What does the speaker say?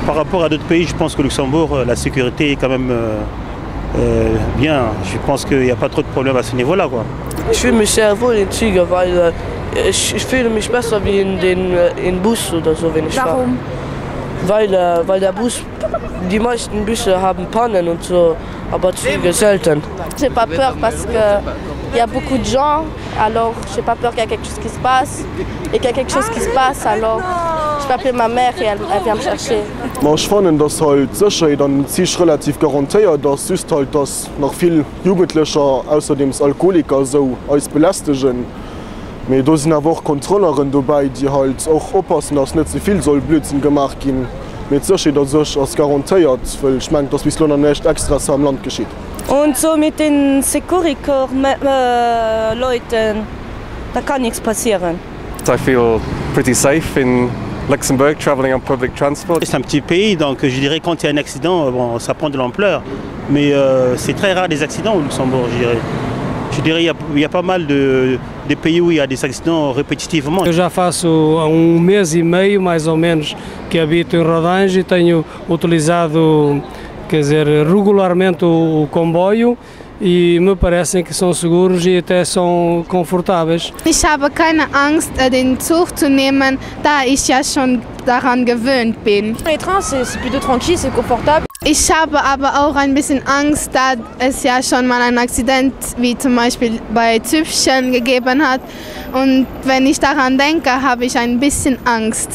Par rapport à d'autres pays, je pense que Luxembourg, euh, la sécurité est quand même euh, euh, bien. Je pense qu'il n'y a pas trop de problèmes à ce niveau-là. Quoi. Ich fühle mich sehr wohl in Züge, weil äh, ich, ich fühle mich besser wie in den äh, in Bus oder so wenn ich Warum? Fahre. Weil, äh, weil der Bus die meisten Busse haben Pannen und so aber Züge selten. J'ai pas peur parce que il y a beaucoup de gens alors j'ai pas peur qu'il y a quelque chose qui se passe et qu'il y a quelque chose qui se passe alors je peux appeler ma mère et elle, elle vient me chercher. Ma ech fannen, dass halt d'Sécherheet an den Zich relativ garantéiert ass, just halt, dass nach vill Jugendlecher, ausserdeems Alkoholiker esou, eis belästegen. Mee do sinn awer och Kontrolleren dobäi, déi halt och oppassen, dass net ze vill soll Blödsinn gemaach ginn. Mee d'Sécherheet a sech ass garantéiert, wëll ech mengen, et ass bis elo nach näischt Extraes hei am Land geschitt. Und so mit den Securicorps-Leuten, da kann nichts passieren. I feel pretty safe in Luxembourg traveling on public transport. C'est un petit pays, donc je dirais quand il y a un accident, bon, ça prend de l'ampleur. Mais euh, c'est très rare des accidents au Luxembourg, je dirais. Je dirais il y a, il y a pas mal de, de pays où il y a des accidents répétitivement. Eu já faço há um mês e meio, mais ou menos, que habito em Rodange e tenho utilizado, quer dizer, regularmente o, o comboio e me parecem que são seguros e até são confortáveis. Ich habe keine Angst, äh, den Zug zu nehmen, da ich ja schon daran gewöhnt bin. Les trains, c'est plutôt tranquille, c'est confortable. Ich habe aber auch ein bisschen Angst, da es ja schon mal ein Accident wie zum Beispiel bei Züpfchen gegeben hat. Und wenn ich daran denke, habe ich ein bisschen Angst.